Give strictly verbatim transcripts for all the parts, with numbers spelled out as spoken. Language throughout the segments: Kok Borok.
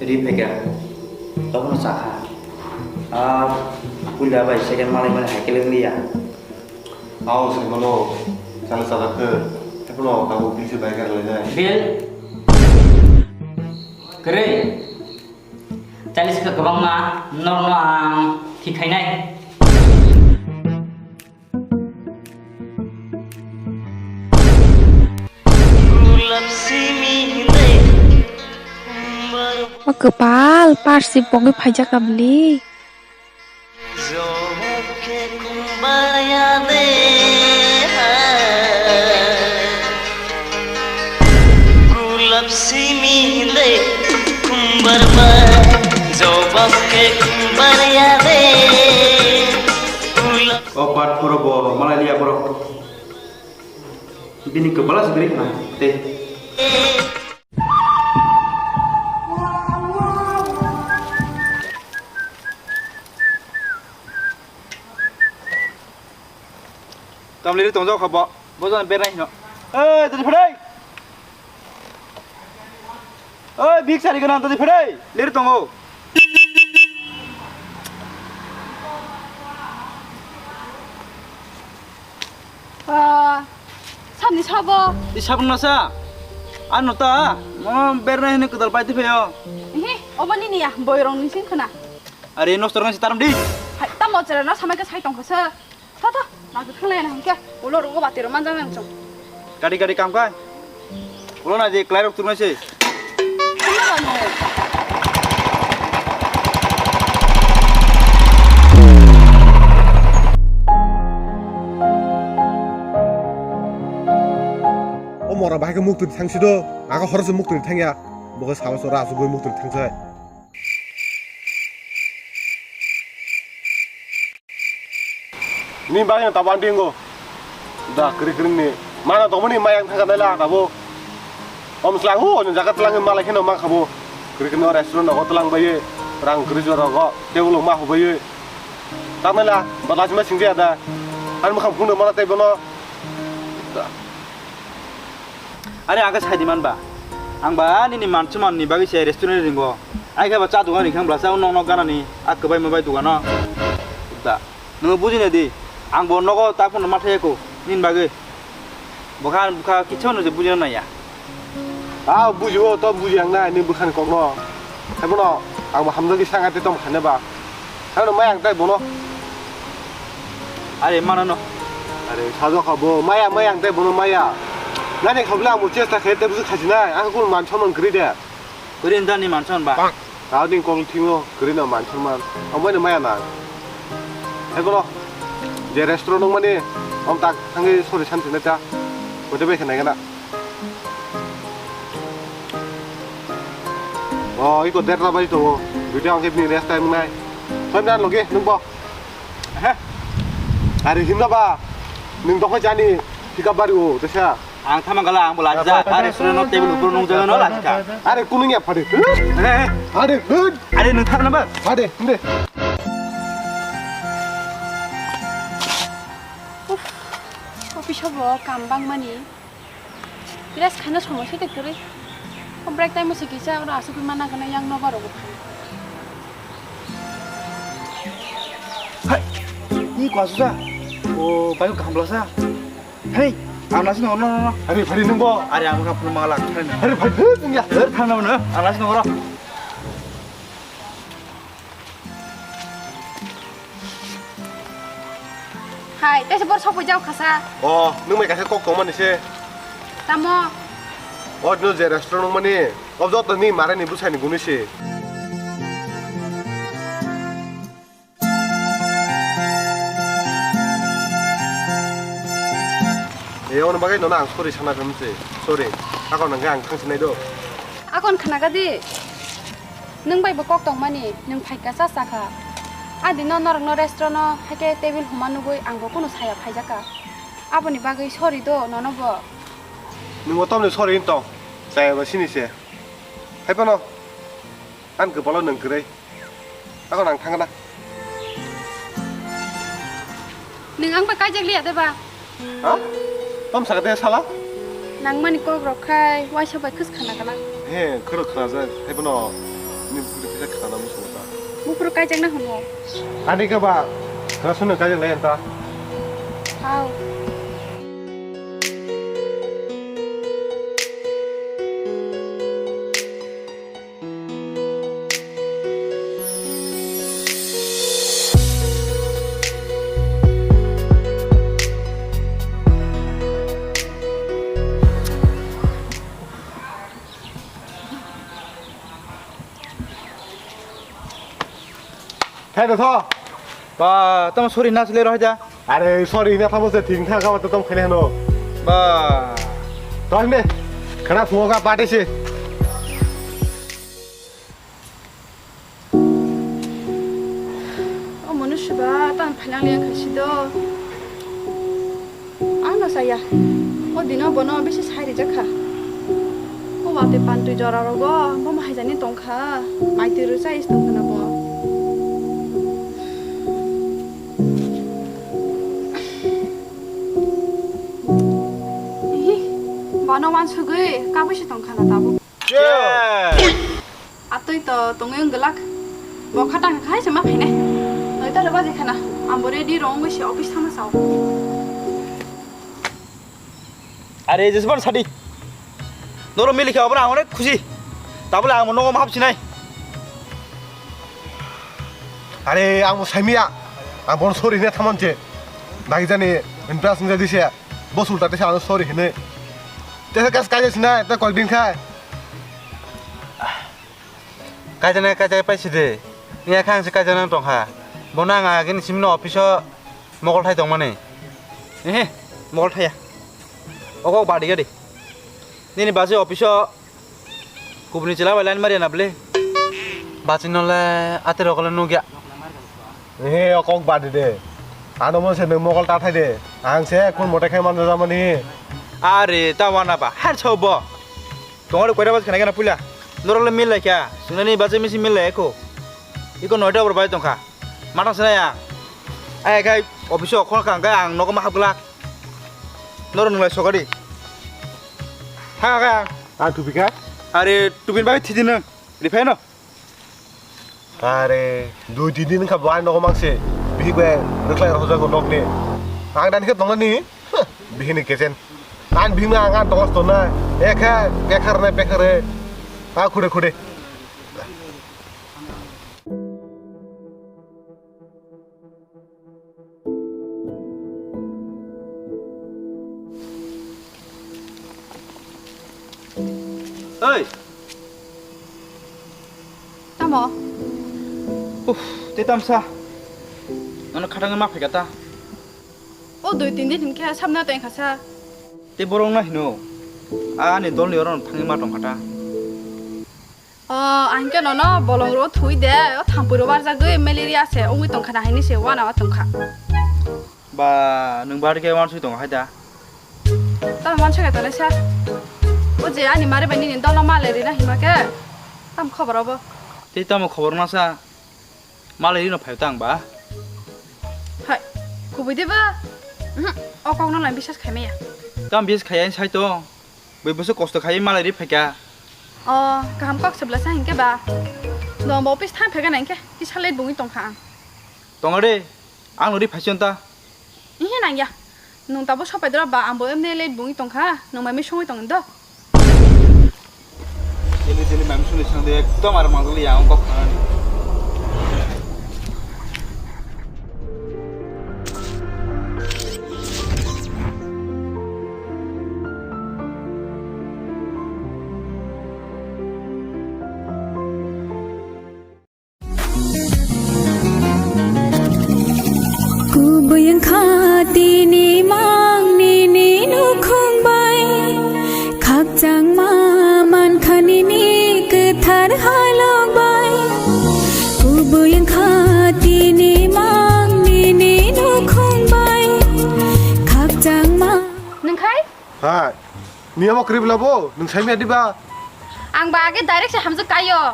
Ri phaikha, tokno chakha. Ah, puila bai second malai mani hai khe liya. Ao, sai mano, chale chala khe. Epno kabu pilse bai kar lai nai. Bill. Kwrwi. Chalish khe kwbangma, norno ang thik khainai. O kwpal, parsi pogwi phaijak abli. Gulap simi de kumbar ba, jawab ke kumbar ya de. O part puro bo malai liya borok. Bini kwpala se bini khna te. Tamliri tongjak kha bo. Bo jana bernai hino. Oi, tadi phadai. Oi, big sari gana tadi phadai. Lir tongo. Ah, sabni sabo. Di sabun nasa. Ano ta, mo bernai hino kedal pai di phayo. Ehe, obo nini ya, boy rong ni sing khna. Are nosto rong si taram di. Hai, tamo chera na samai ka sai tong khasa. Tho, tho, nang thanglai na hingke, ulo rogo bati ro manjang nang chong. Gadi gadi kam kai. Ulo na je klai rok turnai se. O mora bahai ke muk turi thang si do, aga horo se muk turi thang ya. Bo ke sawa sora asugoi muk turi thang sai. Ni bagwi no tabang tingo. Da kri kri ni. Mana tongmani mayang thangka naila tabo. Om slang hu, ni jaga tlang malai kheno ma khabo. Kri kri no restaurant rogo tlang baye. Rang kri jor rogo. Tebul ma hu baye. Tang naila. Badaj ma singja da. An mukham khungno mana tei bono. Da. Are aga saidi manba. Ang ba nini mansuman ni bagwi se restaurant ringo. Ai khe ba cha dugan ringkhang blasa nok nok ganani a kwbai mabai dugano. Da. Nwng bujina di. Ang bo nogo ta phone ma thayako. Nini bagwi. Bokha bukha kichha no je bujina naya. Ah, bujibo to buji ang na ni bukhan kokno. Haibono ang bo hamjagwi sanga te tom khane ba. Hano mai ang tai bono. Are mana no. Are sajo kha bo maya mai ang tai bono maya. Nani khabla ang bo chesta khe te buji khasi nai. Ang kun man chomon kri de. Kri nda ni man chon ba. Ta ding kong thingo kri no man chon man. Ang bai no maya na. Haibono. Je restaurant nung mani. Om tak thangwi sori santi na ta. Kote bai khe nai gana. O, iko derta bai tongo. Duita hwnkhe bini rest time wngnai. Soi dan logi, nwng bo. He? Are himna ba. Nwng dokho jani. Pika bari o, desa. Ang thama gala, ang bo lajak. Are restaurant no table upor nung jaga no lajak. Are kunung ya phade. He, he. Are, he. Are nwng thar na ba? Phade, hinde. Uff, office o bo kam bangmani. Dress khana somoi se te kwrwi. O break time o se kisa oro asugwi mana gana yang nobar rogo. Hai, ni kwa susa. O, bayu kaham belasa. Hei, ang nasi nongro, nongro. Hari, hari nungbo. Hari, ang kaham mangala. Hari, hari, hari, nungya. Hari, thang nang, ang nasi nongro. Hai, tesa bor sopoi jao khasa. O, nung mai kaisa kok tongmani se. Tamo? O, no je restaurant nungmani. O, joto ni mare ni bwsai ni guni se. E, ono bagwi nono ang sorry sana khamse. Sorry. Hakon nangkhe ang thangsinai do. Akon khnaga di. Nwng bai bo kok tongmani, nwng phaikha cha chakha. Adino norokno restaurant-o haikhe table huma nugwi ang bo kunu saya phaijakha. Aboni bagwi sorry do nono bo. Nwng bo tamni sorry wng tong, chaya ba sini se. Hai phano, ani kwpalo nwng kwrwi. Akon ang thangna. Nwng ang bai kaijak liya de ba? Ha? Tamo sakha de sala? Nangmani kok rok khai waisa bai khwskhana gana. He, khwrwk khnajak. Hai bono Ni bukri kisa khana muchungo ta. Buphuru kaijakna hwngo. Ani khe ba, khasunu kaijak lai ta. Hao. Thai do tho. Ba, tamo sorry na sile roh ja. Are, sorry na thamo se thing tha ka to tom khele no. Ba. To ne. Khana phungo ka pate se. O manush ba tan phalang liya khaisi do. Ano saya. O dino bono bisi sai rijak kha. O watwi pantwi jora rogo bomo haijani tong kha. Maitwi rwchai is tong khna bo. Ihi, bono wansugwi kabui se tong khna tabuk. Atwi to tongwi wng glak. Bo khatang khai se ma phainai. Noi ta loba je khana. Ambo ready rong wngwi se office thangna sao. Are jesban sadi. Noro mili khe obra ang onek khusi. Tabule ang nogo ma hapsinai. Are ang bo saimiya. Ang bon sorry ne thaman je. Nai jani interest ngai dise. Bo sulta te sa sorry hene. Te kas kai sinai te koi din khai. Kaijana kaijai paisi de. Ni akhang se kaijana tongkha. Bono ang agini simino office o mokol thai tongmani. Ehe, mokol thaya. Oko badi gadi. Nini basi office o kubuni chela bai line mari na bele. Basi nole ate rokole nugya. Ehe, o kok badi de. Ano mo se nwng mokol ta thai de. Ang se kun mote khai manjak jamani. Are, ta wana ba. Har so bo. Tongore koira bas khana gana puila. Norok le mil lai kha. Sunani bas misi mil lai ko. Iko noita bor bai tongkha. Matang sina ya. Ai khai office o khol kang kai ang nogo ma hap glak. Norok nung lai sokadi. Ha kai ang. Ang tupi kha. Are tupin bai thidi nang. Rifai no. Are, dui tin din kha bai nogo mangse. Bihik bai rwkhlai rokjak nok ni. Ang dan khe tongnani. Huh, bihini kechen. Ang bihik ang ang tongos tona. Ekha, bekhar na bekhare. Ha khude khude. Oi. Tamo? Uff, te tamsa. Nono khatangwi ma phaikha ta. O dui tin din hinkhe sabna tei khasa. Te borok na hino. Ani dol ni oro thangwi ma tongkha ta. O, ang khe nono bolong ro thui de, o thampui ro barjagwi malaria se wngwi tongkha na haini se wana o tongkha. Ba, nwng bari khe wansui tongo hai da? Tamo wansai khe tongnai sa. O je ani mari bai nini dolo malaria na hima khe, tam khobor obo? Tei tamo khobor ma sa? Malaria no phai tang ba? Hai, kubui de ba? Mhm, o kok no nang bisas khai maya. Tam bisas khai ani sai tong. Bui bwswk kosto khai malai ri phaikha. O, kaham kok se bwlasa hinkhe ba. Dong bo office thang phaikha na hinkhe kisa late bungwi tongkha ang. Tongo de, ang no ri phaision ta. Ihi nangya. Nwng tabuk sopai dora ba, ang bo emne late bungwi tongkha. Nwng mai misongwi tong do. Jeli jeli mai misongwi song de, ekdom ar mangjak liya ang kok thanani. Kubui wngkha tini mang nini nukhung bai, khakchangma mankha nini kwthar halok bai. Kubui wngkha tini mang nini nukhung bai, khakchangma. Nungkhai? Hai, niya mo kwrwi bwla bo? Nwng saimanya diba? Ang ba age direct se hamjak kaio.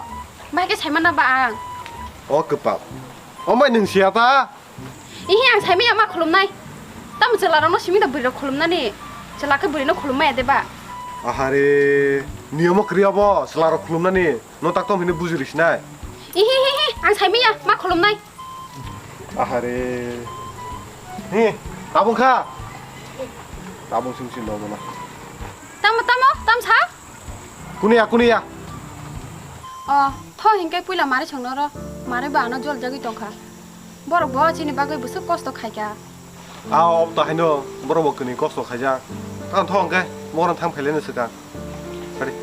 Bahai khe saimana ba ang. O kwpal. O mai nwng siya ta? Ihi ang saimanya ma khulumnai. Tamo chwla rokno simi da bwrwi rok khulumnani. Chwla khe bwrwi no khulum maya de ba? Ahare. Niyom kwrwi abo chwla rok khulumnani no tak tom hini bujiri sinai. Ihihihi, ang saimanya ma khulumnai. Ahare. Hi, tabung kha. Tabung sim sim no mana. Tamo, tamo, tam sa? Kuniya, kuniya. O, tho hinkai puila mari songno ro. Mari ba ano jol jagwi tongkha. Borok bo chini bagwi bwswk kosto khaikha. A, ob to haino borok bo kwnwi kosto khaijak. Tang thong khe, moran thang phaileno swkang. Sorry.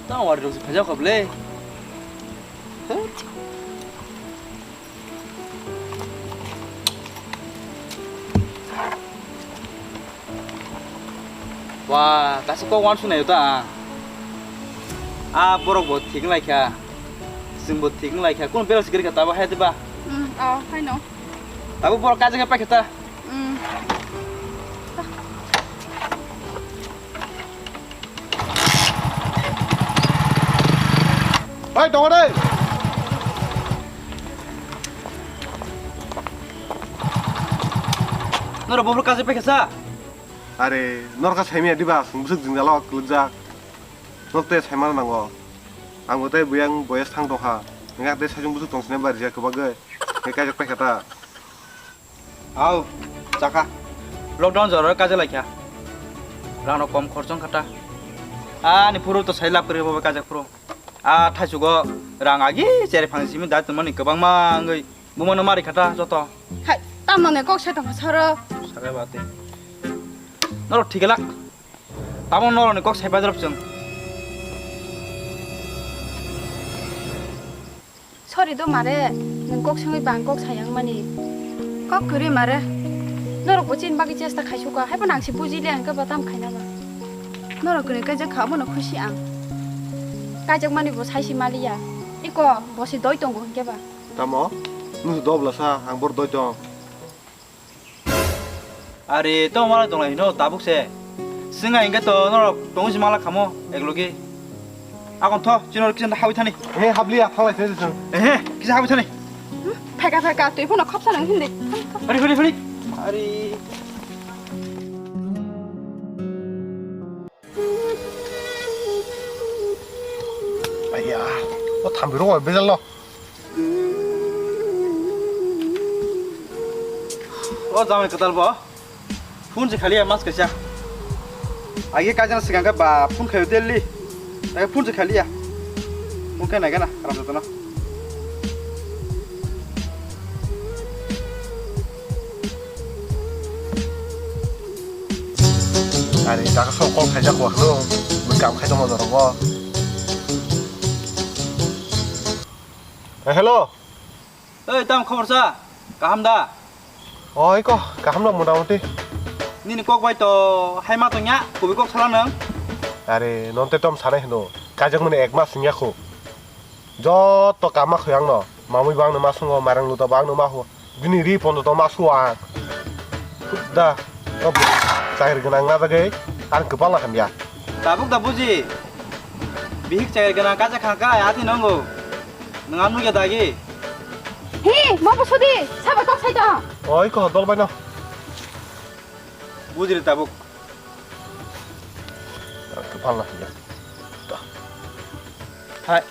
Tang wari rok se khaijak kho ble. Wa, kaisa kok uansuk naio ta ang. A borok bo thik wng lai kha. Chwng bo thik wng lai kha. Kunu belai se kwrwi kha tabo hai diba? Hmm, oh, haino. Tabo borok kaisa khe pai kha ta. Hmm. Oi, tongo de. Norok buphuru kaisa paikha sa? Are, norok kha saimanya diba, chwng bwswk jwngjalo kwlwkjak. Norok tei saimano nango. Ang bo tei buyang boyes thang tongkha. Hingkha tei sajwng bwswk tongsinai ba rijak kwbagwi. Hingkhe kaijak paikha ta. Au, chakha. Lockdown jora kaijak laikha. Rangno kom khorchong kha ta. Ani phuru to sai lab kwrwi bo kaijak phuru. A thaisugo rang agi cheri phang simi da tongmani kwbangma wngwi bumano mari kha ta joto. Hai, tamno ne kok sai tongkha soro. Sagai ba tei. Norok thik gela. Tamo norokni kok sai paijrop chwng. Sorry do mare, nwng kok swngwi ba ang kok sayang mani. Kok kwrwi mare. Norok bo chini bagwi chesta khaisukha, haiphano ang se bujiliya hwnkhe bo tamo khaina ba. Norok kwrwi kaijak kha, abono khusi ang. Kaijak mani bo saisi maliya. Iko bo se doi tongo hwnkhe ba. Tamo? Nwng se dobla sa, ang bor doi tong. Are, to malai tonglai hino tabuk se. Singa hingke to norok tongwi se mala khamo eklogi. Akon tho, chino kisa hawi thani. He, habliya, thalai se chwng. Ehe, kisa hawi thani. Pheka pheka, twi phano khapsa nang hindi. Phari, phari, phari. Are. Aiya, o thambi ro bejal lo. O jamai kwtal bo phone se khaliya mas kaisa. Agi kaijakna swkang khe ba phone khaio daily. Agi phone se khaliya. Phone khe naigana ram jotona. Ari daga sok call khaijak bo hwno. Bwkam khai tongma jorok bo. Eh, hello. Oi, tam khobor sa? Kaham da? Oi ko, kaham no motamoti. Nini kok bai to hai ma tongya, kubi kok sala nang? Are, non te tom sanai hino. Kajak mani ek mas wngya khu. Joto kama khu ang no. Mamui bang no ma sungo, marang luta bang no ma hu. Bini ri pondo to ma su ang. Da, o chakri gwnang na bagwi ang kwbangma hamya. Tabuk da buji. Bihik chakri gwnang kaisa khangka, ati nongo. Nwng ang nugya dagi? Hi, mo bo sudi, sabai kok sai tong. Oi, ko dol bai no. Bujiri tabuk. Kwbangma hamya. Hai,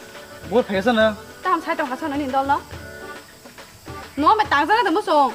bur pheksa nwng. Tam sai tong kha sano ni dol no. Nwng bai tang jana de musung.